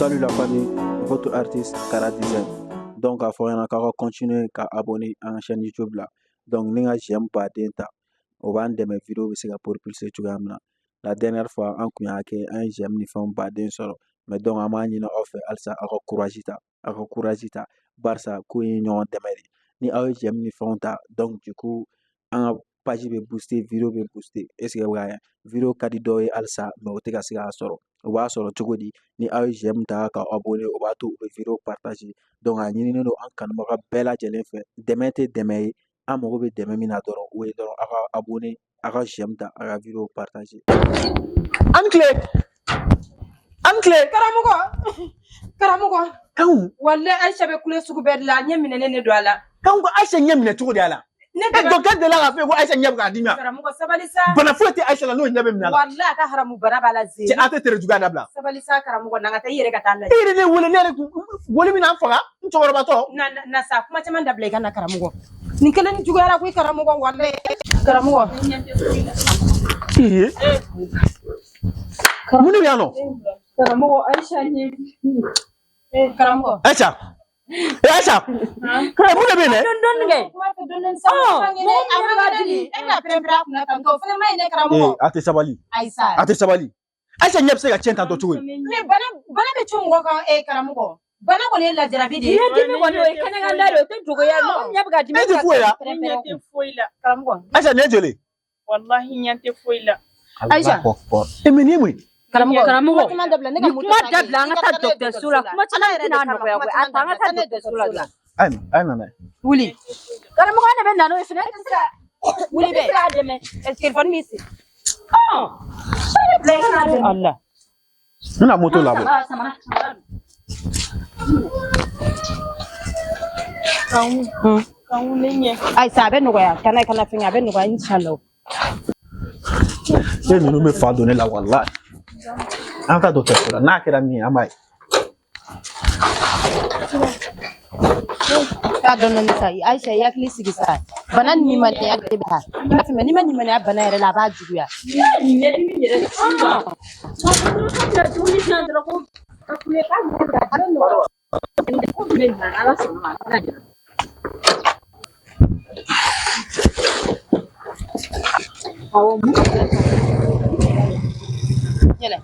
Salut la famille, votre artiste Kara Design. Donc k'a fɔ ɲɛna k'aw ka continuer ka abonner an ka chaîne YouTube la. Donc ni ka j'aime baden ta, o b'an dɛmɛ vidéo bɛ se ka propulser cogoya min na. La dernière fois an kun y'a kɛ, an ye j'aime ni fɛnw baden sɔrɔ. Mais donc an b'a ɲini aw fɛ halisa aw ka courage ta, aw ka courage ta. Barisa ko in ye ɲɔgɔn dɛmɛ de. Ni aw ye j'aime ni fɛnw ta, donc du coup an ka page bɛ booster, vidéo bɛ booster. Est ce que bɛ ka vidéo ka di dɔw ye halisa, mais o tɛ ka se k'a sɔrɔ. O b'a sɔrɔ cogo di? Ni aw ye j'aime ta ka abonner, o b'a to u bɛ vidéo partager. Donc a ɲininen don an kanubaga bɛɛ lajɛlen fɛ, dɛmɛ tɛ dɛmɛ ye, an mago bɛ dɛmɛ min na dɔrɔn, o ye dɔrɔn aw ka abonner, aw ka j'aime ta, aw ka vidéo partager. An tile, an tile. Karamɔgɔ, karamɔgɔ. Kanku. Walayi, Ayisa bɛ kule sugu bɛɛ de la, a ɲɛ minɛnen de don a la. Kanku, Ayisa ɲɛ minɛ cogo di a la? Ne E docteur delila k'a fɔ ye ko Ayisa ɲɛ bɛ k'a dimi wa? Karamɔgɔ, sabali sa. Bana foyi tɛ Ayisa la n'o ɲɛ bɛ minɛ a la. Walayi, a ka haramu bana b'a la ze. Cɛ, a tɛ tere juguya dabila. Sabali sa karamɔgɔ, na n ka taa i yɛrɛ ka taa lajɛ. E yɛrɛ ne wele, ne yɛrɛ kun wele min na n faga n cɛkɔrɔbatɔ. Na na na sa, kuma caman dabila, i ka na karamɔgɔ. Nin kelen ni juguyara koyi karamɔgɔ, walayi. Karamɔgɔ. Ee. Mun de bɛ yan nɔ? Karamɔgɔ, Ayisa ɲɛ. Karamɔgɔ. Ayisa. Ee Ayisa. Ee, mun de bɛ yen dɛ? Dɔɔni kɛ. Kuma fɛ dɔɔni sa. Mɔgɔ min b'a dimi. E bɛna pɛrɛn-pɛrɛn a kunna tantɔ. O fana ma ɲi dɛ karamɔgɔ. Ee, a tɛ sabali. Ayisa. A tɛ sabali. Ayisa ɲɛ bɛ se ka tiɲɛ tantɔ cogo di? Mais bana bɛ cun mɔgɔ kan karamɔgɔ. Bana kɔni ye lajarabi de ye. Ɲɛ dimi kɔni, o ye kɛnɛkanda de ye, o tɛ jogoya ye. Mɔgɔ min ɲɛ bɛ ka dimi. E tɛ foyi la. Ɲɛ tɛ foyi la. Karamɔgɔ. Ayisa, nin ye joli? Walahi, ɲɛ tɛ foyi la. Ayisa. E, mais nin ye mun ye? Karamɔgɔ. Karamɔgɔ. Kuma caman dabila, ne ka Ni moto kuma ta kɛ. dabila, an ka I taa taa n'a ye dɔgɔtɔrɔso la. Kuma caman Ala yɛrɛ tɛna de kama, nɔgɔya kuma koyi. A caman ta an ka dabila, taa taa n'a ye dɔgɔtɔrɔso la. dɔgɔtɔrɔso la. A ye na, a ye na n'a ye. Wuli. Karamɔgɔ, ne bɛ na n'o ye fɛnɛ, e tɛ se ka Wuli e tɛ bɛ. se k'a dɛmɛ. Téléphone b'i sen. Bila i ka n'a dɛmɛ. Allah. N bɛna moto labɔ. Samara, samara, samara. Kanku. Kanku, ne ɲɛ. Ayisa, a bɛ nɔgɔya. Kana kana fɛngɛ, a bɛ nɔgɔya inshallah. E, ninnu bɛ fa don ne la walahi. An ka taa dɔgɔtɔrɔso la, n'a kɛra min ye, an b'a ye. Taa dɔɔni dɔɔni sa. Ayisa, i hakili sigi sa. Bana ni nimaniya de bɛ taa. I m'a faamuya, n'i ma nimaniya bana yɛrɛ la, a b'a juguya. Nin ɲɛdimi yɛrɛ de. Dɔgɔtɔrɔso bila dumuni dilan dɔrɔn ko ka kule k'a ɲɛ bɛ ka a bɛ nɔgɔya. Ko bɛ na, Ala sɔnna ma, a bɛna jɔ. Awɔ, mun Yɛlɛ.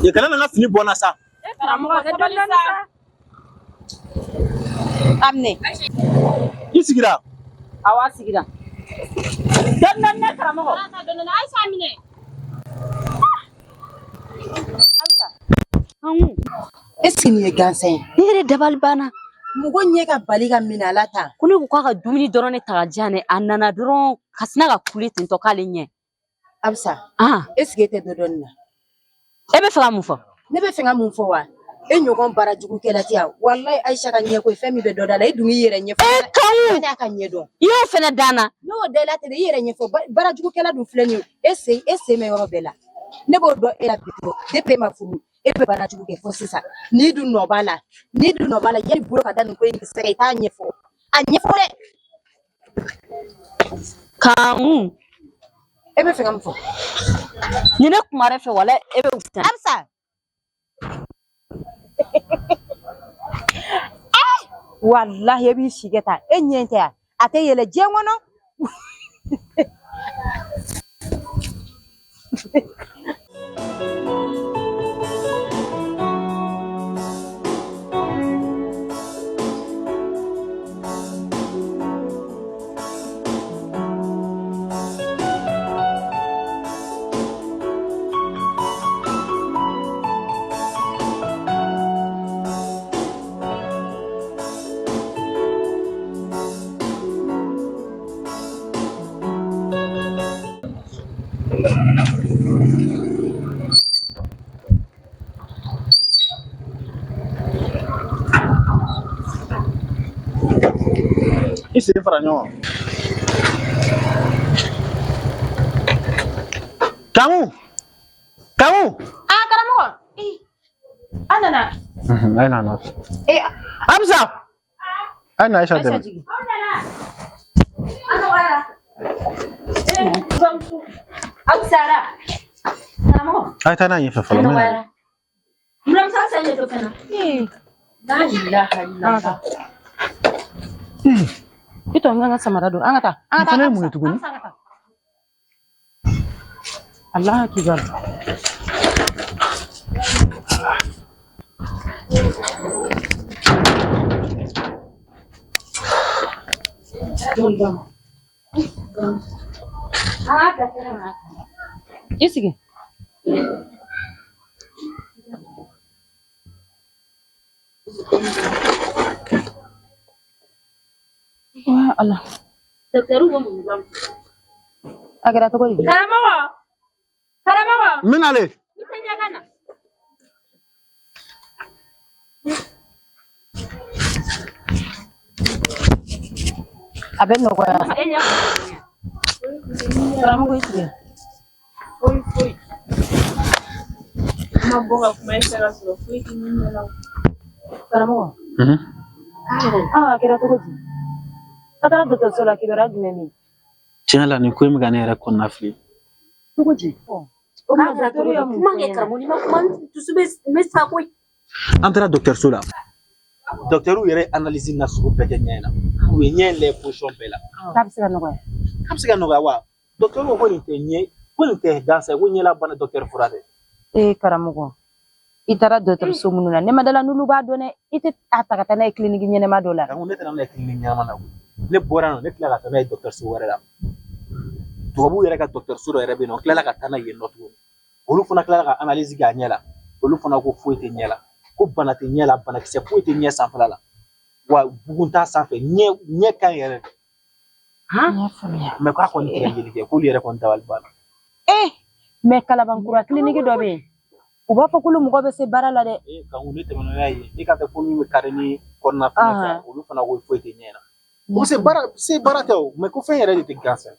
Ye, kana na n ka fini bɔ n na sa. Karamɔgɔ, sabali sa. A minɛ. I sigira. Awɔ, a sigira. Dɔɔni dɔɔni dɛ karamɔgɔ. Taa dɔɔni dɔɔni. Ayisa, a minɛ. Ayisa. Kanku. Est ce que nin ye gansan ye? Ne yɛrɛ dabali banna. Mɔgɔ ɲɛ ka bali ka minɛ a la tan. Ko ne ko k'a ka dumuni dɔrɔn ne ta ka di yan dɛ, a nana dɔrɔn ka sina ka kule ten tɔ k'ale ɲɛ. Abisa. Ah, Est ce que e tɛ dɔ dɔn nin na? E bɛ fɛ ka mun fɔ? Ne bɛ fɛ ka mun fɔ wa? E ɲɔgɔn baara jugukɛla tɛ yan. Walayi, Ayisa ka ɲɛko ye fɛn min bɛ dɔ da la, e dun y'i yɛrɛ ɲɛfɔ. E Kanku, Yanni a ka ɲɛ dɔn. i y'o fɛnɛ dan na. N'o da la ten de, i yɛrɛ ɲɛfɔ. Baara jugukɛla dun filɛ nin ye. E sen bɛ yɔrɔ bɛɛ la. Ne b'o dɔn e la bi dɔrɔn. Depuis e ma furu, e bɛ baara jugu kɛ fo sisan. N'i dun nɔ b'a la, n'i dun nɔ b'a la, yanni bolo ka da nin ko in kisɛ kan, i t'a ɲɛfɔ. A ɲɛfɔ dɛ. Kanku, E bɛ fɛ ka mun fɔ? Ni ne kumara e fɛ, walayi e bɛ wusa. Abisa. Walahi, e b'i si kɛ tan. E ɲɛ tɛ yan. A tɛ yɛlɛ diɲɛ kɔnɔ. I sen fara ɲɔgɔn kan. Kanku. Kanku. Ah, karamɔgɔ. Ih, a nana. A ye na nɔfɛ. Eh, Abisa. A ye na Ayisa Ayisa dɛmɛ. jigin. A nɔgɔyara. Aw sara. Karamɔgɔ. A ye taa n'a ye ɲɛfɛ A fɔlɔ. N bɛ na. nɔgɔyara. fɛn na. La ilaha illallah. I tɔ n ka samara don, an ka taa, an ka Nin taa. fana ye mun ye tuguni? Ala kibar. I sigi. Wa Ala. Docteur ko mun b'an? A kɛra cogo di? Karamɔgɔ. Karamɔgɔ. N bɛ nalen. I tɛ ɲɛ ka na. A bɛ nɔgɔya. E ɲɛ. Karamɔgɔ, i sigi. Foyi foyi. N ma bɔ ka kuma e fɛ ka sɔrɔ foyi tɛ min ɲɛ la. Karamɔgɔ. Ah, a kɛra cogo di? A taara dɔgɔtɔrɔso la, kibaruya jumɛn bɛ yen? Tiɲɛ la, nin ko in bɛ ka ne yɛrɛ kɔnɔna fili. Cogo di? O K'a kuma kɛra cogo dɔgɔtɔrɔ di? ye mun Kuma fɔ kɛ ɲɛna? karamɔgɔ, n'i ma kuma n dusu bɛ n bɛ sa koyi. An taara dɔgɔtɔrɔso la. Dɔgɔtɔrɔw yɛrɛ ye analyse nasugu bɛɛ kɛ ɲɛ in na. U ye ɲɛ in lajɛ position bɛɛ la. K'a bɛ se ka nɔgɔya. K'a bɛ se ka nɔgɔya wa? Dɔgɔtɔrɔw ko ko nin tɛ ɲɛ, ko nin tɛ gansan ye, ko ɲɛla bana dɔgɔtɔrɔ fura tɛ. Ee karamɔgɔ, i taara dɔgɔtɔrɔso minnu na, ne ma dala n'olu b'a dɔn dɛ. I tɛ a ta ka taa n'a ye kiliniki ɲɛnɛma dɔ la. Kanko ne taara n'a ye clinique ɲɛnama na koyi. Ne bɔra yen nɔ, ne tilala ka taa n'a ye dɔgɔtɔrɔso wɛrɛ la. Tubabuw yɛrɛ ka dɔgɔtɔrɔso dɔ yɛrɛ bɛ yen nɔ, n tilala ka taa n'a ye yen nɔ tuguni. Olu fana tilala ka analyse kɛ a ɲɛ la. Olu fana ko foyi tɛ ɲɛ la. Ko bana tɛ ɲɛ la, banakisɛ foyi tɛ ɲɛ sanfɛla la. Wa bugun t'a sanfɛ, ɲɛ ka ɲi yɛrɛ de. N y'a faamuya. Mɛ k'a kɔni tɛ ka yeli kɛ, k'olu yɛrɛ kɔni dabali banna. Ee, mɛ Kalabankura kiliniki dɔ bɛ yen. U b'a fɔ k'olu mɔgɔ bɛ se baara la dɛ. Ee Kanku, ne tɛmɛna n'a ye, ne ka taa ko min bɛ kari ni kɔnɔna fɛnɛ fɛ, olu fana ko foyi tɛ ɲɛ na. O se baara se baara tɛ o, mɛ ko fɛn yɛrɛ de tɛ gansan.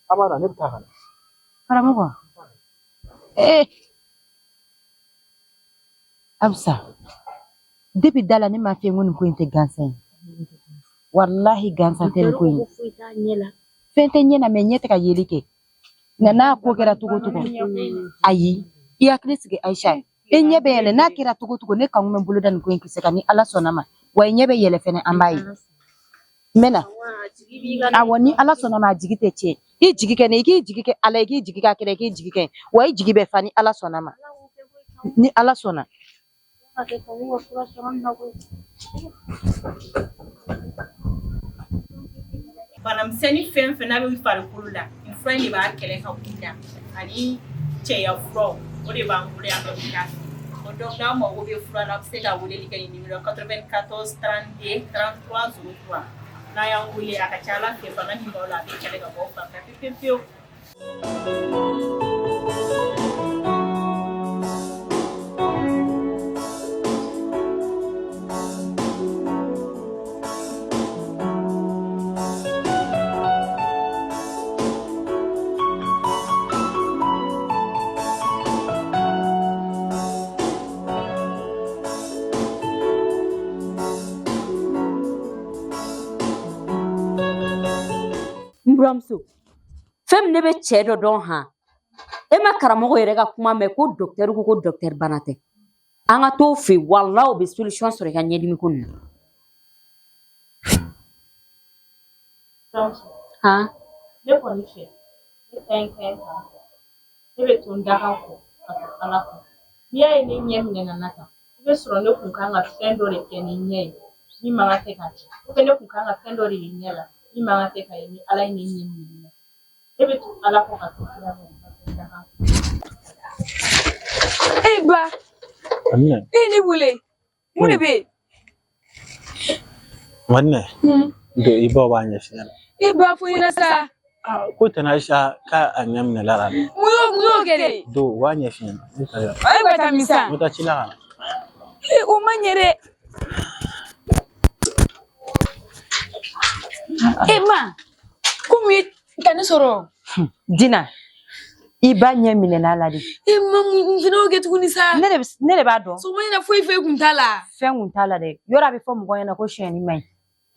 A b'a dɔn, ne bɛ taa ka na. Karamɔgɔ. Ee. Abusa. Depuis da la ne m'a f'i ye ko nin ko in tɛ gansan ye. Walahi gansan tɛ nin ko in. Docteur ko foyi t'a ɲɛ la. Fɛn tɛ ɲɛ na, mɛ ɲɛ tɛ ka yeli kɛ. Nka n'a ko kɛra cogo o cogo, ayi, i hakili sigi Ayisa. E ɲɛ bɛ yɛlɛ n'a kɛra cogo o cogo, ne kanu bɛ n bolo da nin ko in kisɛ kan ni Ala sɔnna ma. Wa i ɲɛ bɛ yɛlɛ fɛnɛ, an b'a ye. N bɛ na. Awɔ, ni Ala sɔnna ma, a jigi tɛ tiɲɛ. I jigi kɛ ne, i k'i jigi kɛ Ala ye, i k'i jigi kɛ a kɛrɛ, i k'i jigi kɛ. Wa i jigi bɛ fa ni Ala sɔnna ma. Ni Ala sɔnna. Banamisɛnnin fɛn fɛn n'a bɛ farikolo la, nin fura in de b'a kɛlɛ ka bɔ i la, ani cɛya furaw, o de b'an bolo yan nɔ bi k'a feere. O donc n'aw mago bɛ fura la, aw bɛ se ka weleli kɛ nin numéro 94 32 33 03. N'a y'an wele, a ka ca Ala fɛ, bana min b'aw la, a bɛ kɛlɛ ka bɔ aw fari la pewu pewu pewu. N buramuso, fɛn min ne bɛ cɛ dɔ dɔn han, e ma karamɔgɔ yɛrɛ ka kuma mɛn ko dɔkitɛri ko ko dɔkitɛri bana tɛ. An ka t'o fɛ yen, walahi o bɛ solution sɔrɔ i ka ɲɛdimi ko nin na. Buramuso, Han? Ne kɔni fɛ, ne ta in ka ɲi tan. Ne bɛ to n dakan kɔ ka to Ala kɔ. N'i y'a ye ne ɲɛ minɛna na tan, i bɛ sɔrɔ ne kun kan ka fɛn dɔ de kɛ ni ɲɛ ye min man kan tɛ ka kɛ. Ou bien ne kun kan ka fɛn dɔ de ye ɲɛ la min man kan tɛ ka ye ni Ala ye ne ɲɛ minɛ na. Ne bɛ to Ala kɔ ka to kira kɔ ka to n dakan kɔ. E ba, Aminɛ. e ye ne wele. Mun de bɛ yen? Madinɛ, don i baw b'a ɲɛf'i ɲɛna. E ba fɔ ɲɛna sa. Ko tɛna Ayisa k'a a ɲɛ minɛ la dɛ. Mun y'o kɛ de? Don u b'a ɲɛf'i ɲɛna. Ne ta E bɛ taa min sa? N bɛ taa ci la ka na. E o ma ɲɛ dɛ. E ma, ko mun ye ka ne sɔrɔ? Dina, i ba ɲɛ minɛna la de. E ma, mun fana y'o kɛ tuguni sa? Ne de b'a dɔn. Sɔgɔma in na foyi foyi kun t'a la. Fɛn kun t'a la dɛ. Yɔrɔ a bɛ fɔ mɔgɔ ɲɛna ko sonyɛni man ɲi.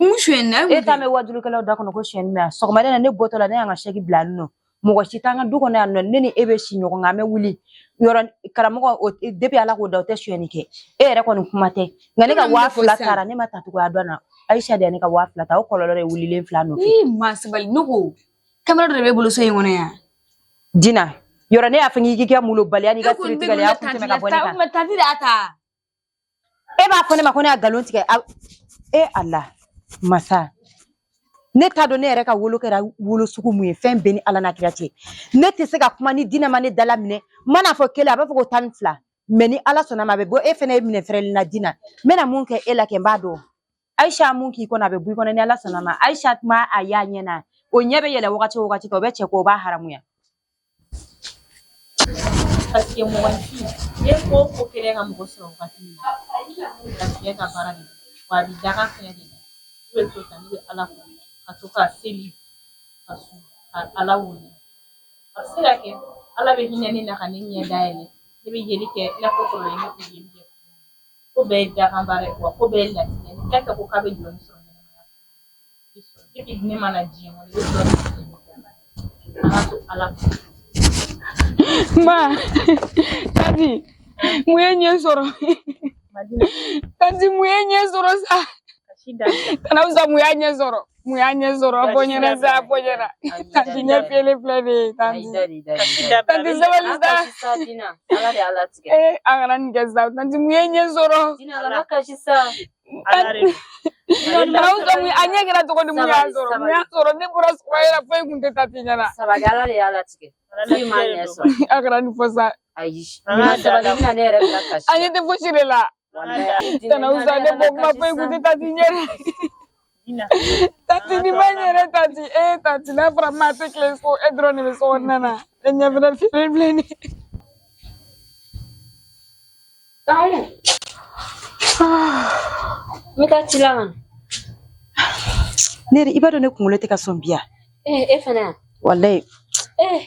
Mun sonyɛni na? E t'a mɛn wajulikɛlaw da kɔnɔ ko sonyɛni man ɲi. Sɔgɔmada in na ne bɔtɔ la, ne y'an ka sɛki bila yen nɔ. Mɔgɔ si t'an ka du kɔnɔ yan nɔ, ne ni e bɛ si ɲɔgɔn kan, an bɛ wuli yɔrɔ karamɔgɔ o depuis Ala k'o da o tɛ sonyɛni kɛ. E yɛrɛ kɔni kuma tɛ. Nka ne ka 2000 taara, ne ma ta cogoya dɔn na. Ayisa de ye ne ka 2000 ta, o kɔlɔlɔ de wulilen filɛ a nɔfɛ. Ii ma sabali, ne ko kamera dɔ de b'e bolo so in kɔnɔ yan. Dina, yɔrɔ ne y'a fɔ k'i k'i ka molobaliya n'i ka siritigɛlɛya kun tɛmɛ ka bɔ ne kan. Tanti de y'a ta. E b'a fɔ ne ma ko ne y'a nkalon tigɛ. E Ala, masa. Ne t'a dɔn ne yɛrɛ ka wolo kɛra wolo sugu mun ye, fɛn bɛɛ ni Ala n'a kira cɛ. Ne tɛ se ka kuma ni Dina ma ne dala minɛ. N mana fɔ kelen a b'a fɔ ko 12. Mais ni Ala sɔnna ma a bɛ bɔ e fɛnɛ ye minɛ fɛrɛli la Dina. N bɛna mun kɛ e la kɛ n b'a dɔn. Ayisa mun k'i kɔnɔ a bɛ bɔ i kɔnɔ ni Ala sɔnna ma. Ayisa ma a y'a ɲɛ na. O ɲɛ bɛ yɛlɛ wagati o wagati kɛ o bɛ cɛ ko o b'a haramuya. Parce que mɔgɔninfin n'i ye ko o ko kɛlen ka mɔgɔ sɔrɔ wagati min na, latigɛ ka baara de don, wa a bɛ daga fɛnɛ de la. Ne bɛ to tan, ne bɛ Ala fo ka to ka seli ka sun ka Ala wele. A bɛ se ka kɛ Ala bɛ hinɛ ne na ka ne ɲɛ dayɛlɛ, ne bɛ yeli kɛ i n'a fɔ kɔrɔlen ne tɛ yeli kɛ. Ko bɛɛ ye dakan baara ye, wa ko bɛɛ ye latigɛ ye. Ni fɛn fɛn ko k'a bɛ jɔni sɔrɔ ɲɛnamaya kɔnɔ, i sɔrɔ. Depuis ne ma na diɲɛ kɔnɔ, i bɛ sɔrɔ ka kɛ ni dakan ye. An ka to Ala fo. Ma, tanti, mun ye ɲɛ sɔrɔ? Tanti, mun ye ɲɛ sɔrɔ sa? Kana fisa, mun y'a ɲɛ sɔrɔ? Mun y'a ɲɛ sɔrɔ? A fɔ ɲɛna sa, a fɔ ɲɛna. Tanti ɲɛ fiyɛlen filɛ nin ye, tanti. Tanti sabali sa. Ee, a kana nin kɛ sa. Tanti, mun ye ɲɛ sɔrɔ? Kana fisa, mun a ɲɛ kɛra cogo di? Mun y'a sɔrɔ? Mun y'a sɔrɔ? Ne bɔra sɔgɔma yɛrɛ foyi kun tɛ tanti ɲɛna. Sabali, Ala de y'a latigɛ. Foyi m'a ɲɛ sɔrɔ. A kana nin fɔ sa. Ayi. Sabali, i bɛna ne yɛrɛ bila kasi A la. ɲɛ tɛ fosi de la. Tana fisa, ne bɔ kuma foyi kun tɛ tanti ɲɛna. Tanti ni ma ɲɛ dɛ, tanti. Ee tanti, n'a fɔra maa tɛ tile so, e dɔrɔn de bɛ so kɔnɔna na. E ɲɛ fɛnɛ fiyɛlen filɛ nin ye. N bɛ taa ci la ka na. Ne yɛrɛ i b'a dɔn ne kunkolo tɛ ka sɔn bi yan. Ee, e fɛnɛ yan. Walayi. Ee.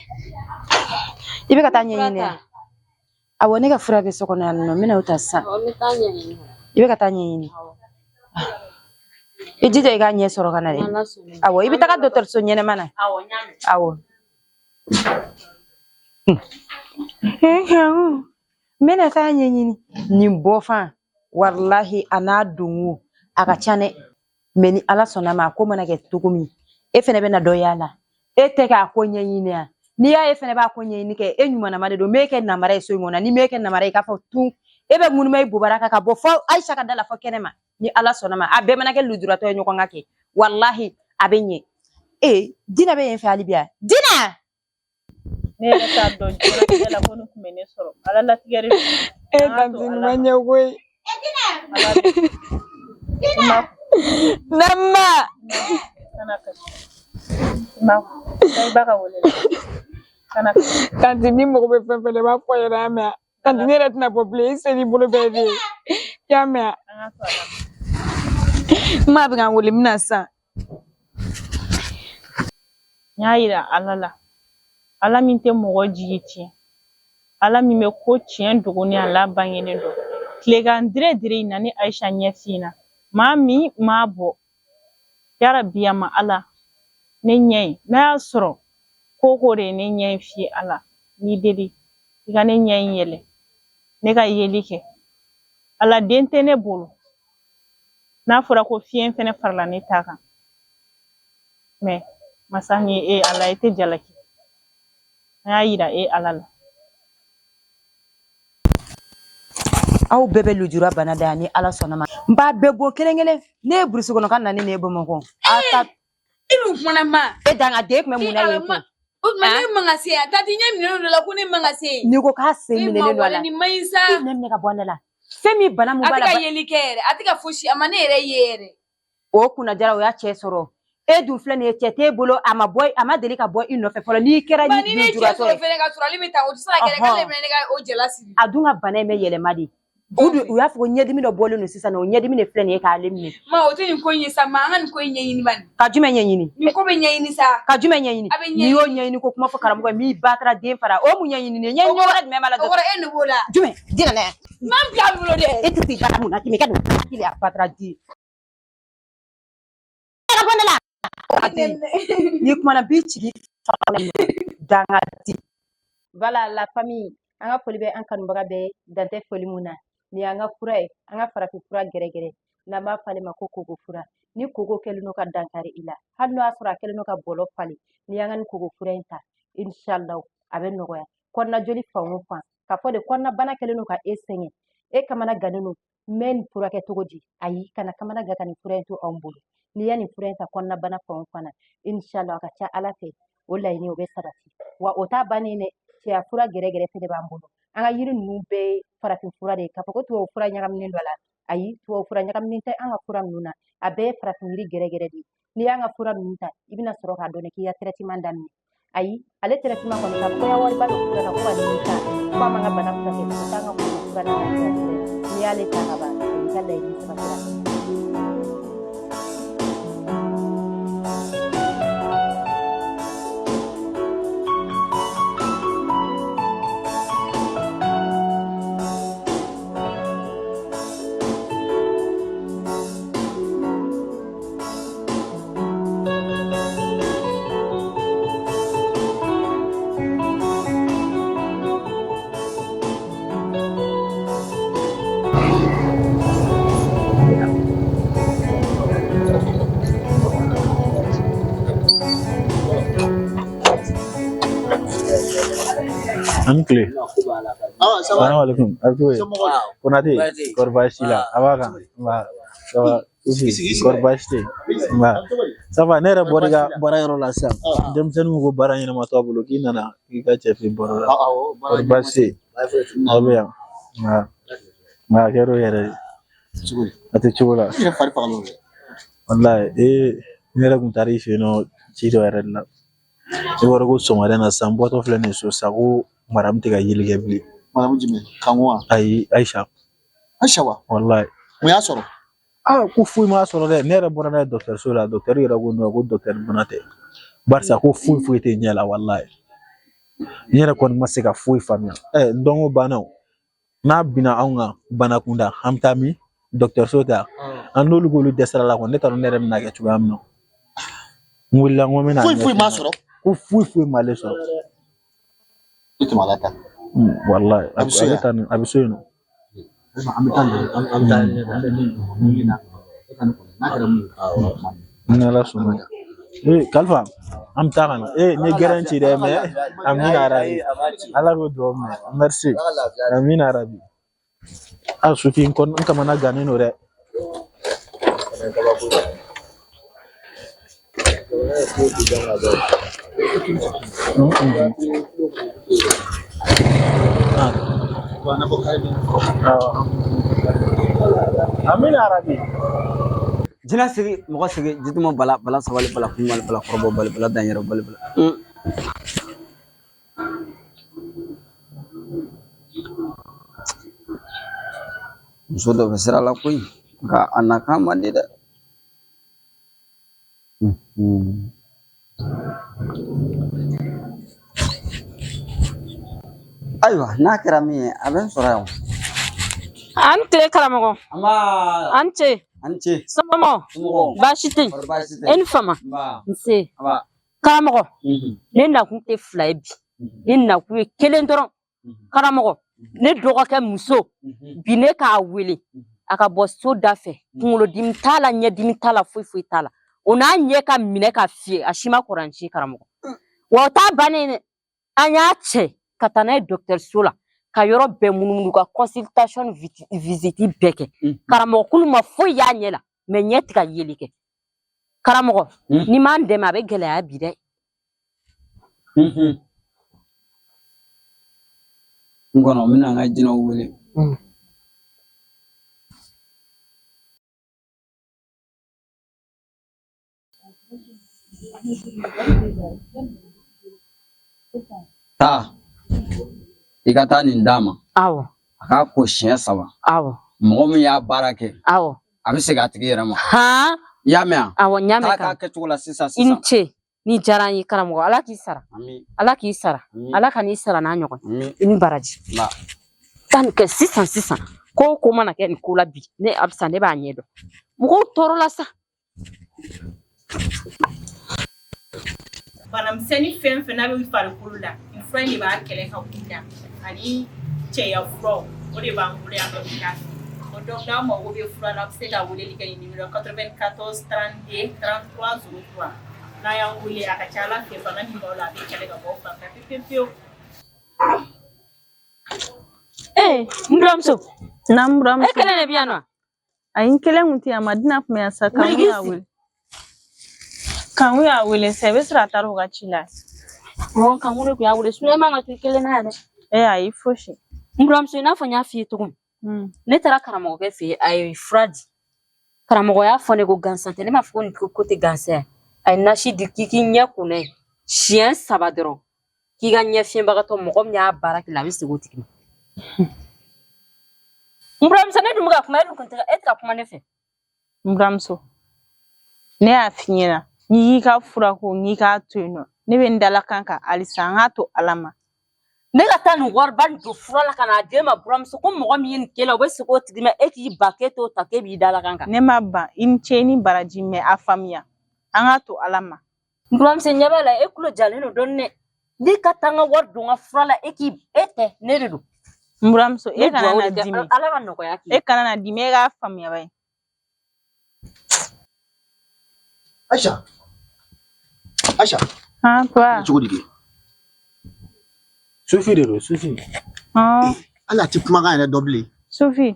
I bɛ ka taa ɲɛɲini wa? Awɔ, ne ka fura bɛ so kɔnɔ yan nɔ, n bɛna o ta sisan. Awɔ, n bɛ taa ɲɛɲini. I bɛ ka taa ɲɛɲini. I jija i k'a ɲɛ sɔrɔ ka na dɛ. Ala sɔnna. Awɔ, i bɛ taga dɔgɔtɔrɔso ɲɛnɛma na. Awɔ, n y'a mɛn. Awɔ. N bɛna taa ɲɛɲini. Nin bɔfan, walahi a n'a donko a ka ca dɛ. Mais ni Ala sɔnna ma, a ko mana kɛ cogo min, e fɛnɛ bɛna dɔ y'a la. E tɛ k'a ko ɲɛɲini yan. N'i y'a ye fɛnɛ b'a ko ɲɛɲini kɛ, e ɲumanama de don. M'e kɛ namara ye so in kɔnɔ, ni m'e kɛ namara ye k'a fɔ tun, e bɛ ŋunuma i bobara kan ka bɔ fɔ Ayisa ka da la fɔ kɛnɛ ma. Ni Ala sɔnna ma, a bɛɛ mana kɛ lujuratɔ ye ɲɔgɔn ka kɛ. Walahi a bɛ ɲɛ. Ee, Dina bɛ yen fɛ hali bi yan. Dina! Ne yɛrɛ t'a dɔn diɲɛlatigɛ la ko nin kun bɛ ne sɔrɔ. Ala latigɛ de don. E tanti nin ma ɲɛ koyi. Nama. Kana kasi. Ma i ba ka wele la. Kana kasi. Tanti ni mago bɛ fɛn fɛn la i b'a fɔ n ɲɛna, y'a mɛn wa? Tanti ne yɛrɛ tɛna bɔ bilen, i sen n'i bolo bɛɛ de ye. I y'a mɛn wa? An ka to Ala ma. N maa bɛ ka n wele, n bɛna sisan. N y'a yira Ala la. Ala min tɛ mɔgɔ jigi tiɲɛ. Ala min bɛ ko tiɲɛ dogo ni a la bangenen dɔn. Tilegan dire dire in na ni Ayisa ɲɛ finna. Maa min m'a bɔ. Yarabi a ma Ala ne ɲɛ ye. N'a y'a sɔrɔ ko ko de ye ne ɲɛ in fiyɛ Ala. N b'i deli i ka ne ɲɛ in yɛlɛ. Ne ka yeli kɛ. Ala den tɛ ne bolo. N'a fɔra ko fiɲɛ fɛnɛ farala ne ta kan. Mais masa min ye e Ala e tɛ jalaki. An y'a yira e Ala la. Aw bɛɛ bɛ lujura bana da yan ni Ala sɔnna ma. N b'a bɛɛ bɔ kelen kelen. Ne ye burusi kɔnɔ ka na ne ye Bamakɔ. A ta E dun kumana ma. E dangaden tun bɛ mun na yen kun? O tuma ne man ka se yan. Tanti ɲɛ minɛnen don la ko ne man ka se yen. N'i ko k'a sen minɛnen don a la. Nin man ɲi sa. I nɛn minɛ ka bɔ ne la. Fɛn min bana mun A b'a tɛ la. ka yeli kɛ yɛrɛ. A tɛ ka fosi. A ma ne yɛrɛ ye yɛrɛ. O kunnajara o y'a cɛ sɔrɔ. E dun filɛ nin ye, cɛ t'e bolo, a ma bɔ, a ma deli ka bɔ i nɔfɛ fɔlɔ. N'i kɛra Ba ni ne cɛ lujuratɔ sɔrɔ ye. fɛnɛ ka sɔrɔ ale bɛ taa, o tɛ se ka kɛ dɛ. K'ale bɛna ne ka o jala siri. A dun ka bana in bɛ yɛlɛma de. U dun u y'a fɔ ko ɲɛdimi dɔ bɔlen don sisan nɔ, o ɲɛdimi de filɛ nin ye k'ale minɛ. Ma o tɛ nin ko in ye sa, ma an ka nin ko in ɲɛɲini bani. Ka jumɛn ɲɛɲini? Nin ko bɛ ɲɛɲini sa. Ka jumɛn ɲɛɲini? A bɛ N'i y'o ɲɛɲini ko kuma fɔ karamɔgɔ ye, m'i ba taara den fara, o mun ɲɛɲini ne? Ɲɛɲini wɛrɛ jumɛn b'a la? O kɔrɔ e ne b'o la. Jumɛn? Dina nɛ. N b'an bila a bolo dɛ. E tɛ sigi baara mun na, k'i ka nin hakili a ba taara di. Ka bɔ ne la. N'i kumana b'i ci faga. Dangati. Voilà la famille, an ka foli bɛ an kanubaga bɛɛ dan tɛ foli mun na. Nin y'an ka fura ye, an ka farafin fura gɛrɛgɛrɛ n'an b'a fɔ ale ma ko koko fura. Ni koko kɛlen don ka dankari i la, hali n'o y'a sɔrɔ a kɛlen don ka bɔlɔ falen, n'i y'an ka nin koko fura in ta, inshallah a bɛ nɔgɔya. Kɔnɔna joli fan o fan, k'a fɔ de kɔnɔna bana kɛlen don ka e sɛgɛn, e kamana gannen don, n bɛ nin furakɛ cogo di? Ayi, kana kamana gan ka nin fura in to anw bolo. N'i ye nin fura in ta kɔnɔna bana fan o fan na, inshallah a ka ca Ala fɛ o laɲini o bɛ sabati. Wa o t'a bannen dɛ, cɛya fura gɛrɛgɛrɛ fɛnɛ b'an bolo. An ka yiri ninnu bɛɛ ye farafin fura de ye. K'a fɔ ko tubabu fura ɲagaminen dɔ la, ayi, tubabu fura ɲagaminen tɛ an ka fura ninnu na. A bɛɛ ye farafin yiri gɛrɛgɛrɛ de ye. N'i y'an ka fura ninnu ta, i bɛna sɔrɔ k'a dɔn k'i ka traitement daminɛ. Ayi, ale traitement kɔni ka fɔ wariba don fura la ko ka nin ta ko a man ka bana furakɛ, o t'an ka koko fura n'a ka fura ye. N'i y'ale ta ka ban, o y'i ka laɲini sabatira. An ni tile. Salamu alaikum. A bɛ cogo di? Konate, kɔri baasi t'i la? A b'a kan? Nba, ça va? Kɔri baasi tɛ yen? Nba, ça va? Ne yɛrɛ bɔra i ka baara yɔrɔ la sisan. Denmisɛnninw ko baara ɲɛnama t'aw bolo k'i nana k'i ka cɛ fɛ baro la. Kɔri baasi tɛ yen? Aw bɛ yan? Nka, nka a kɛra o yɛrɛ ye. A tɛ cogo la. Walayi ee ne yɛrɛ kun taara i fɛ yen nɔ ci dɔ yɛrɛ de la. I b'a dɔn ko sɔgɔmada in na sisan n bɔtɔ filɛ nin ye so sisan ko madamu tɛ ka yeli kɛ bilen. Madamu jumɛn? Kanko wa? Ayi, Ayisa. Ayisa wa? Walayi. Mun y'a sɔrɔ? Aa ko foyi m'a sɔrɔ dɛ. Ne yɛrɛ bɔra n'a ye dɔgɔtɔrɔso la, dɔgɔtɔrɔ yɛrɛ ko non ko dɔgɔtɔrɔ bana tɛ. Barisa ko foyi foyi tɛ ɲɛ la walayi. N yɛrɛ kɔni ma se ka foyi faamuya. Ɛ n dɔnko banna o. N'a binna anw kan bana kunda an bɛ taa min dɔgɔtɔrɔso ta an n'olu k'olu dɛsɛra la kɔni ne t'a dɔn ne yɛrɛ bɛna kɛ cogoya min na. N wulila n ko n bɛna Foyi foyi m'a sɔrɔ. Ko foyi foyi m'ale sɔrɔ. I tɛmɛ ala ta. Walayi A bɛ so a bɛ yan? taa nin a bɛ so yen nɔ. An bɛ taa an bɛ taa n'a kɛra mun ye. Ni Ala sɔnna. Ee Kalifa an bɛ taa ka na. Ee n ye gɛrɛn ci dɛ mais amina yarabi. Ala k'o dugawu minɛ. Merci. Amina yarabi. A Sufi n kɔni n kamana gannen don dɛ. Amina yarabi. Jinɛ sigi mɔgɔ sigi jituma bala bala sabali bala kunbali bala kɔrɔbɔ bali bala danyɛrɛ bali bala. Muso dɔ bɛ sira la koyi nka a nakan man di dɛ. Ayiwa n'a kɛra min ye a bɛ n sɔrɔ yan. An tile karamɔgɔ. Nba. An ce. An ce. Somɔgɔw. Somɔgɔw. Baasi tɛ yen. Kɔri baasi tɛ E ni fama. Nba. Nse. Nba. Karamɔgɔ. Ne nakun tɛ fila ye bi. Ne nakun ye kelen dɔrɔn. Karamɔgɔ. Ne dɔgɔkɛ muso. Bi ne k'a wele. A ka bɔ so da fɛ. Kunkolodimi t'a la, ɲɛdimi t'a la, foyi foyi t'a la. O n'a ɲɛ ka minɛ ka fiyɛ, a si ma kɔrɔ ni si karamɔgɔ. Wa o t'a bannen dɛ. An y'a cɛ ka taa n'a ye dɔgɔtɔrɔso la ka yɔrɔ bɛɛ munumunu ka consultation visite bɛɛ kɛ. Karamɔgɔ k'olu ma foyi y'a ɲɛ la, mais ɲɛ tɛ ka yeli kɛ. Karamɔgɔ, n'i m'an dɛmɛ a bɛ gɛlɛya bi dɛ. N kɔnɔ n bɛna n ka jinɛw wele. Taa i ka taa nin d'a ma. Awɔ. A k'a ko siɲɛ saba. Awɔ. Mɔgɔ min y'a baara kɛ. Awɔ. A bɛ segin a tigi yɛrɛ ma. Han. I y'a mɛn wa? Awɔ, n y'a mɛn. Taa k'a kɛcogo la sisan I ni sisan. ce. Ni diyara n ye karamɔgɔ. Ala k'i sara. Ami. Ala k'i sara. Ami. Ala ka n'i sara n'a ɲɔgɔn. Ami. I ni baraji. Nba. Taa nin kɛ sisan sisan. Ko o ko mana kɛ nin ko la bi, ne Abisa ne b'a ɲɛ dɔn. Mɔgɔw tɔɔrɔla sa. Banamisɛnnin fɛn fɛn n'a bɛ farikolo la, nin fura in de b'a kɛlɛ ka bɔ i la, ani cɛya furaw, o de b'an bolo yan nɔ bi k'a feere. Donc n'aw mago bɛ fura la, aw bɛ se ka weleli kɛ nin numéro 94 32 33 03. N'a y'an wele, a ka ca Ala fɛ, bana min b'aw la, a bɛ kɛlɛ ka bɔ aw fari la pewu pewu. Ee, n buramuso. Na n buramuso. E kelen de bɛ yan nɔ? Ayi, n kelen kun tɛ yan, Madina kun bɛ yan sa. Kanku y'a wele. Kanku y'a wele sa, i bɛ sɔrɔ a taara o ka ci la. Mɔgɔ Kanku de kun y'a wele, sinon e man ka to i kelen na yan dɛ. Ee ayi, fosi. N buramuso, i n'a fɔ n y'a f'i ye cogo min. Ne taara karamɔgɔkɛ fɛ yen, a ye fura di. Karamɔgɔ y'a fɔ ne ko gansan tɛ, ne m'a fɔ ko nin ko tɛ gansan ye. A ye nasi di k'i k'i ɲɛ ko n'a ye siɲɛ 3 dɔrɔn, k'i ka ɲɛ fiyɛbagatɔ, mɔgɔ min y'a baara kɛ la, a bɛ segin o tigi ma. N buramuso, ne dun bɛ ka kuma, e dun kun tɛ e tɛ ka kuma ne fɛ. N buramuso, ne y'a f'i ɲɛna n'i y'i ka fura ko, n'i k'a to yen nɔ, ne bɛ n dalakan kan halisa, an k'a to Ala ma. Ne ka taa nin wariba nin don fura la ka n'a d'e ma, buramuso, ko mɔgɔ min ye nin k'e la, o bɛ segin o tigi ma, e k'i ban k'e t'o ta, k'e b'i dalakan kan. Ne ma ban, i ni ce i ni baraji, mais a faamuya, an k'a to Ala ma. N buramuso, ɲɛ b'a la, e tulo jalen don dɔɔni dɛ. Ne ka taa n ka wari don n ka fura la, e k'i e tɛ ne de don. N buramuso, e Ne kana duwawu na de kɛ, dimi. Ala ka nɔgɔya k'i ye. E kana na dimi, e k'a faamuya ba ye. Aisha. Aisha. Han, papa. Cogo di kɛ? Sufi de don, Sufi. Han. Hali a ti kumakan yɛrɛ dɔn bilen. Sufi.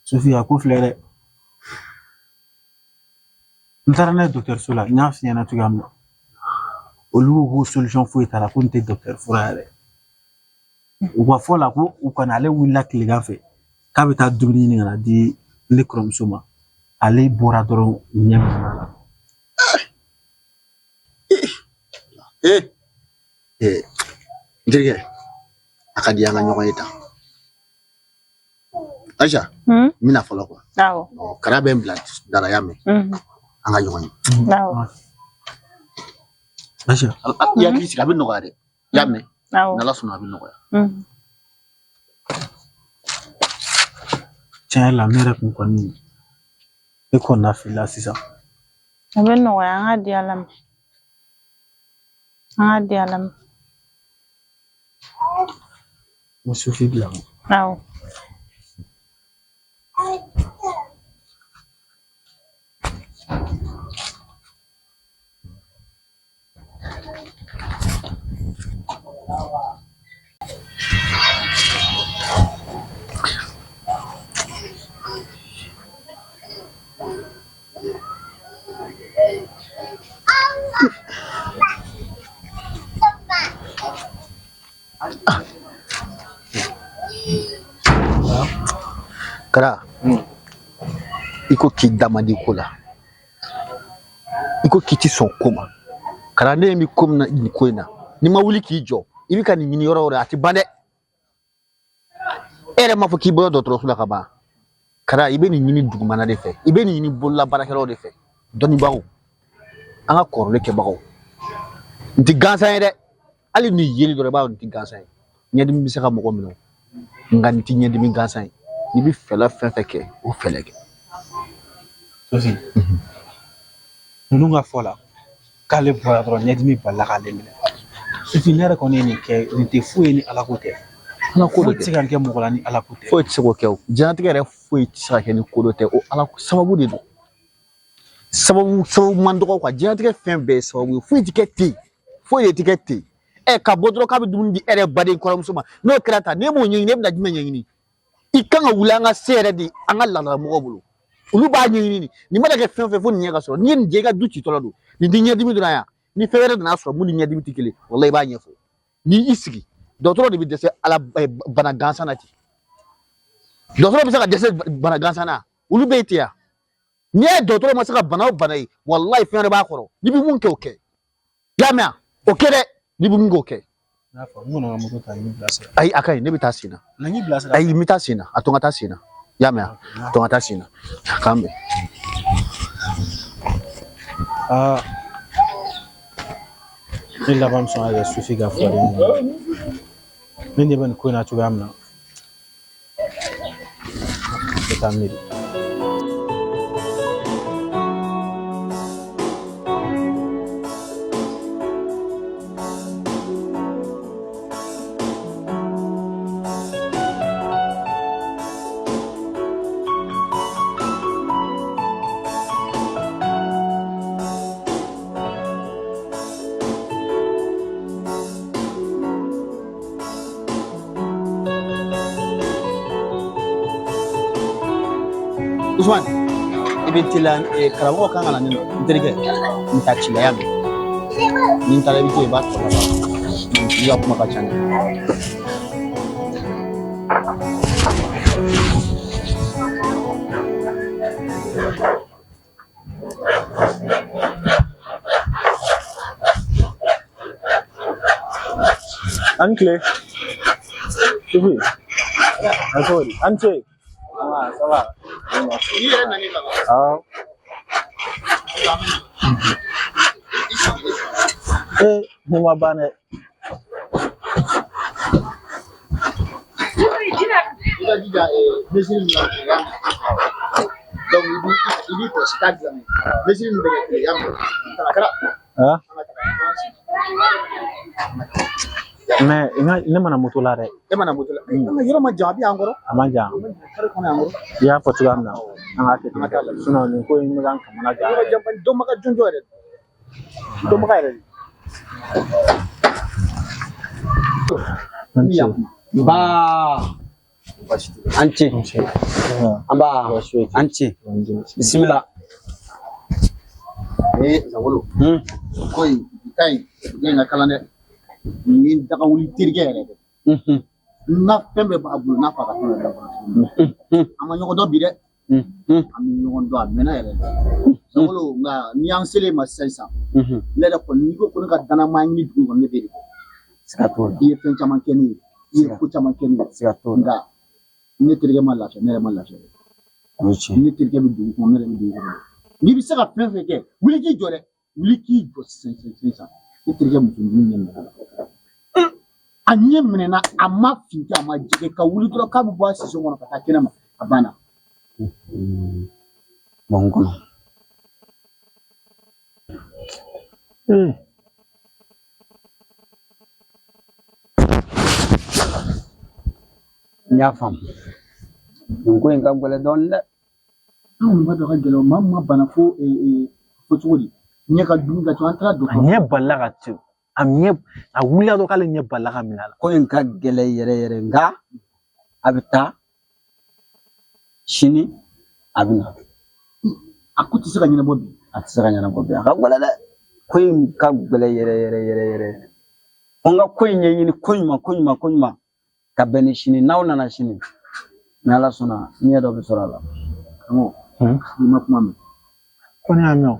Sufi, a ko filɛ dɛ. N taara n'a ye dɔgɔtɔrɔso la, n y'a f'i ɲɛna cogoya min na. Olu ko ko solution foyi t'a la, ko nin tɛ dɔgɔtɔrɔ fura yɛrɛ. U ka fɔ la ko u kana, ale wulila tilegan fɛ k'a bɛ taa dumuni ɲini ka na di ne kɔrɔmuso ma. Ale bɔra dɔrɔn, ɲɛ minɛ la. Ee, ee, n terikɛ, a ka di an ka ɲɔgɔn ye tan. Aisha, n bɛna fɔlɔ kuwa. Awɔ. Kara bɛ n bila da la, y'a mɛn? An ka ɲɔgɔn ye. Awɔ. Aisha. I hakili sigi, a bɛ nɔgɔya dɛ. I y'a mɛn? Awɔ. N'Ala sɔnna, a bɛ nɔgɔya. Tiɲɛ yɛrɛ la, ne yɛrɛ kun kɔni, ne kɔni filila sisan. A bɛ nɔgɔya, an ka di Ala ma. An ka di Ala ma. N bɛ Sufi bila. Awɔ. Kara, i ko k'i da man di ko la, i ko k'i ti sɔn ko ma. Kara, ne bɛ ko min na nin ko in na, n'i ma wuli k'i jɔ, i bɛ ka nin ɲini yɔrɔ o yɔrɔ, a ti ban dɛ. E yɛrɛ m'a fɔ k'i bɔra dɔgɔtɔrɔso la ka ban. Kara, i bɛ nin ɲini dugumana de fɛ, i bɛ nin ɲini bolola baarakɛlaw de fɛ, dɔnnibagaw, an ka kɔrɔlen kɛbagaw. Nin ti gansan ye dɛ, hali ni yeli dɔrɔn i b'a dɔn nin ti gansan ye. Ɲɛdimi bɛ se ka mɔgɔ minɛ, nka nin ti ɲɛdimi gansan ye. N'i bɛ fɛlɛ fɛn fɛn kɛ, o fɛlɛ kɛ. Sufi, ninnu ka fɔ la k'ale bɔra dɔrɔn, ɲɛdimi balila k'ale minɛ. Sufi, ne yɛrɛ kɔni ye nin kɛ, nin tɛ foyi ye ni Ala ko tɛ. Ala ko Foyi tɛ se ka nin kɛ mɔgɔ la ni Ala ko tɛ. Foyi tɛ se k'o kɛ o. Diɲɛlatigɛ yɛrɛ foyi tɛ se ka kɛ ni ko dɔ tɛ o. Ala sababu de don. Sababu man dɔgɔ kuwa. Diɲɛlatigɛ fɛn bɛɛ ye sababu ye. Foyi tɛ kɛ ten, foyi de tɛ kɛ ten. Ɛ, ka bɔ dɔrɔn k'a bɛ dumuni di e yɛrɛ baden kɔrɔmuso ma, n'o kɛra tan, n'e m'o ɲɛɲini, e bɛna jumɛn ɲɛɲini? I kan ka wuli an ka se yɛrɛ de an ka laadala mɔgɔw bolo, olu b'a ɲɛɲini. Nin mana kɛ fɛn o fɛn, fo nin ɲɛ ka sɔrɔ. N'i ye nin jɛ, i ka du citɔla don. Nin tɛ ɲɛdimi dɔrɔn yan, ni fɛn wɛrɛ nana sɔrɔ mun ni ɲɛdimi tɛ kelen, walayi i b'a ɲɛfɔ. N'i y'i sigi, dɔgɔtɔrɔ de bɛ dɛsɛ ala bana gansan na ten. Dɔgɔtɔrɔ bɛ se ka dɛsɛ bana gansan na, olu bɛ yen ten yan. N'i y'a ye dɔgɔtɔrɔ ma se ka bana o bana ye, walayi fɛn wɛrɛ b'a kɔrɔ. N'i bɛ mun kɛ, o kɛ. I y'a mɛn wa? O kɛ dɛ, n'i bɛ mun kɛ, o kɛ. Ayi, a ka ɲi, ne bɛ taa sen na. Ayi, n bɛ taa sen na, a to n ka taa sen na. I y'a mɛn wa? A to n ka taa sen na. A k'an bɛn. Aa, ne laban bɛ sɔn ka kɛ Sufi ka furaden ye. Ne ɲɛ bɛ nin ko in na cogoya min na, ne t'a miiri. Usman, i bɛ teliya, karamɔgɔ kan ka na ne ma, n terikɛ, n ta ci la y'a mɛn. Ni n taara i bɛ to yen, i b'a tɔ laban. I ka kuma ka ca dɛ. A ni tile. Sufi. A cogo di? A ni ce. Ah, ça va. I yɛrɛ nani ka ban. Awɔ. Ee, ne ma ban dɛ. I ka jija mesure min na o y'a mɛn. Donc i b'i kɔlɔsi k'a dilan mesure min bɛ kɛ tile y'a mɛn. Kara. Ah, An ka taga an sigi. mais n ka ne mana moto la dɛ. E mana moto la. An ka yɔrɔ ma jan, a bɛ yan kɔrɔ. A man jan. A ma jan, kare kɔnɔ yan kɔrɔ. I y'a fɔ cogoya min na, an k'a kɛ An ka taa ten. lajɛ. Sinon nin ko in bɛ ka n kamana gan Yɔrɔ yɛrɛ. jan dɔnbaga jɔnjɔn yɛrɛ. Dɔnbaga yɛrɛ de. An Ni ce. yan kuma. Nba Baasi tɛ. an ce An ce. an ba Baasi foyi tɛ. an ce bisimila. Ee Zangolo, ko in bi ta in bi in ka kalan dɛ. Nin ye daga wuli terikɛ yɛrɛ dɛ. N ka fɛn bɛɛ b'a bolo n'a fɔ a ka fɛn bɛɛ bila kɔnɔ. An ma ɲɔgɔn dɔn bi dɛ. An bɛ ɲɔgɔn dɔn a mɛnna yɛrɛ de. Zangolo, nka n'i y'an selen ma sisan sisan, ne yɛrɛ kɔni n'i ko ko ne ka danaya ɲini dugu kɔnɔ, ne b'e de kɔ. Siga t'o la. I ye fɛn caman kɛ ne ye, i ye ko caman kɛ ne ye. Siga t'o la. Nka ne terikɛ ma lafiya, ne yɛrɛ ma lafiya dɛ. O ye tiɲɛ. Ne terikɛ bɛ dugu kɔnɔ, ne yɛrɛ bɛ dugu kɔnɔ. N'i bɛ se ka fɛn fɛn kɛ, wuli k'i jɔ dɛ. Wuli k'i jɔ sisan sisan sisan. Ne terikɛ muso ɲini ɲɛ minɛ la. A ɲɛ minɛna, a ma fin kɛ, a ma jɛgɛ ka wuli dɔrɔn k'a bɛ bɔ a siso kɔnɔ ka taa kɛnɛ ma, a banna. Bɔn n kɔnɔ. N y'a faamu. Nin ko in ka gɛlɛn dɔɔnin dɛ. An kɔni b'a dɔn a ka gɛlɛn, maa min ma bana fo fo cogo di? Ɲɛ ka dimi ka ca, an taara A dɔgɔtɔrɔ. ɲɛ balila ka to. A ɲɛ a wulila dɔrɔn k'ale ɲɛ balila ka minɛ a la. Ko in ka gɛlɛn yɛrɛ yɛrɛ, nka a bɛ taa sini a bɛ na. A ko tɛ se ka ɲɛnabɔ bi. A tɛ se ka ɲɛnabɔ bi, a ka gɛlɛn dɛ. Ko in ka gɛlɛn yɛrɛ yɛrɛ yɛrɛ yɛrɛ. Ko n ka ko in ɲɛɲini ko ɲuman ko ɲuman ko ɲuman ka bɛn ni sini, n'aw nana sini, ni Ala sɔnna ɲɛ dɔ bɛ sɔrɔ a la. Karamɔgɔ, i ma kuma mɛn. Ko ne y'a mɛn o.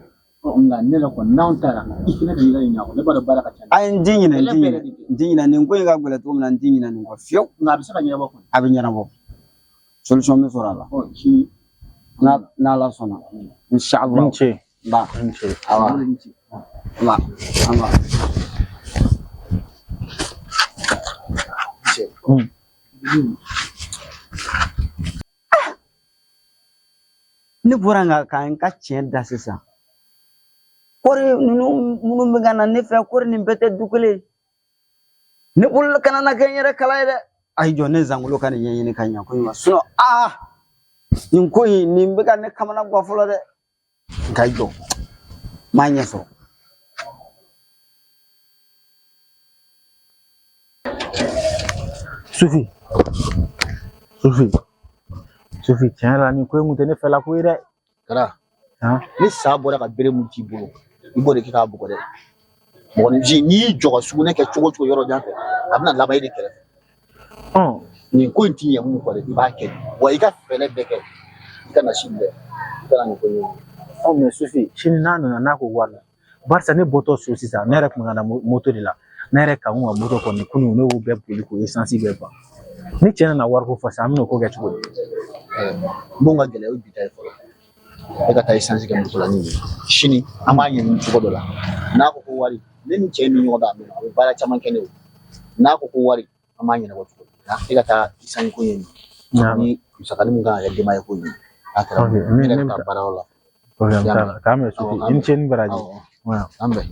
Nka ne yɛrɛ kɔni n'anw taara, i fana ka yɛlɛ ɲɛ, ne b'a dɔn baara ka ca. Ayi, n ti ɲinɛ, n ti ɲinɛ, n ti ɲinɛ. Nin ko in ka gɛlɛn cogo min na, n ti ɲinɛ nin kɔ fiyewu. Nka a bɛ se ka ɲɛnabɔ kɔni. A bɛ ɲɛnabɔ, solution bɛ sɔrɔ a la. Ɔ sini. N'Ala sɔnna, inshallah. N ce. Ba. N ce. Awa. Ba. Awa. Ne bɔra nka ka n ka tiɲɛ da sisan. Kɔri ninnu minnu bɛ ka na ne fɛ, kɔri nin bɛɛ tɛ du kelen ye. Ne bolo kana na kɛ n yɛrɛ kala ye dɛ. Ayi jɔ, ne Zangolo ka nin ɲɛɲini ka ɲa ko ɲuman. Sinon aa nin ko in nin bɛ ka ne kamana gan fɔlɔ dɛ. Nka i jɔ, n m'a ɲɛ sɔrɔ. Sufi. Sufi. Sufi, tiɲɛ yɛrɛ la nin ko in kun tɛ ne fɛla ko ye dɛ. Kara. Han? Ni sa bɔra ka bere mun t'i bolo, i b'o de kɛ k'a bugɔ dɛ. Mɔgɔninfin, n'i y'i jɔ ka sugunɛ kɛ cogo o cogo yɔrɔ jan fɛ, a bɛna laban e de kɛrɛfɛ. Nin ko in ti ɲɛ mun kɔ dɛ, i b'a kɛ. Wa i ka fɛɛrɛ bɛɛ kɛ, i kana sini dɛ, i kana nin ko in ɲɛɲini. Ɔ mais Sufi, sini n'a nana n'a ko wari la, barisa ne bɔtɔ so sisan, ne yɛrɛ tun bɛ ka na moto de la. Ne yɛrɛ ka n ka moto kɔni kunun, ne y'o bɛɛ boli k'o esansi bɛɛ ban. Ni cɛ nana wariko fɔ sisan, an bɛna o ko kɛ cogo di? Mun ka gɛlɛn, o ye bi ta ye fɔlɔ. E ka taa esansi kɛ moto la ni nin ye. Sini an b'a ɲɛɲini cogo dɔ la. N'a ko ko wari, ne ni cɛ min ɲɔgɔn dɔn a mɛnna, a bɛ baara caman kɛ ne ye. N'a ko ko wari, an b'a ɲɛnabɔ cogo di? E ka taa esansi ko ɲɛɲini. Ni musakanin min kan ka kɛ denbaya ko ɲini. N'a kɛra, ne yɛrɛ bɛ taa baarayɔrɔ la. Problème t'a la. K'an bɛn Sufi. I ni ce ni baraji. An bɛn.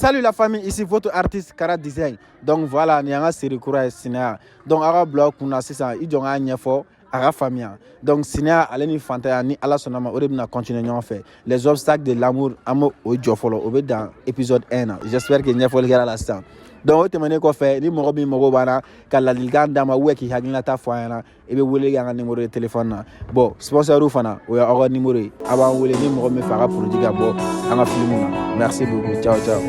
Salut la famille, ici votre artiste Kara Design. Donc voilà, nin y'an ka série kura ye, Sinaya. Donc aw ka bila aw kunna sisan, i jɔ n k'a ɲɛfɔ a ka faamuya. Donc sinaya ale ni fantanya, ni Ala sɔnna ma, o de bɛna continuer ɲɔgɔn fɛ. Les obstacles de l'amour, an b'o o jɔ fɔlɔ, o bɛ dan épisode 1 na. J'espère que ɲɛfɔli kɛra la sisan. Donc o tɛmɛnen kɔfɛ, ni mɔgɔ min mago b'an na ka ladilikan d'an ma ou k'i hakilinata fɔ an ɲɛna, i bɛ wele kɛ an ka numéro de téléphone na. Bon, sponsor fana, o ye aw ka numéro ye, a b'an wele ni mɔgɔ min fɛ a ka produit ka bɔ an ka film na. Merci beaucoup, ciao ciao.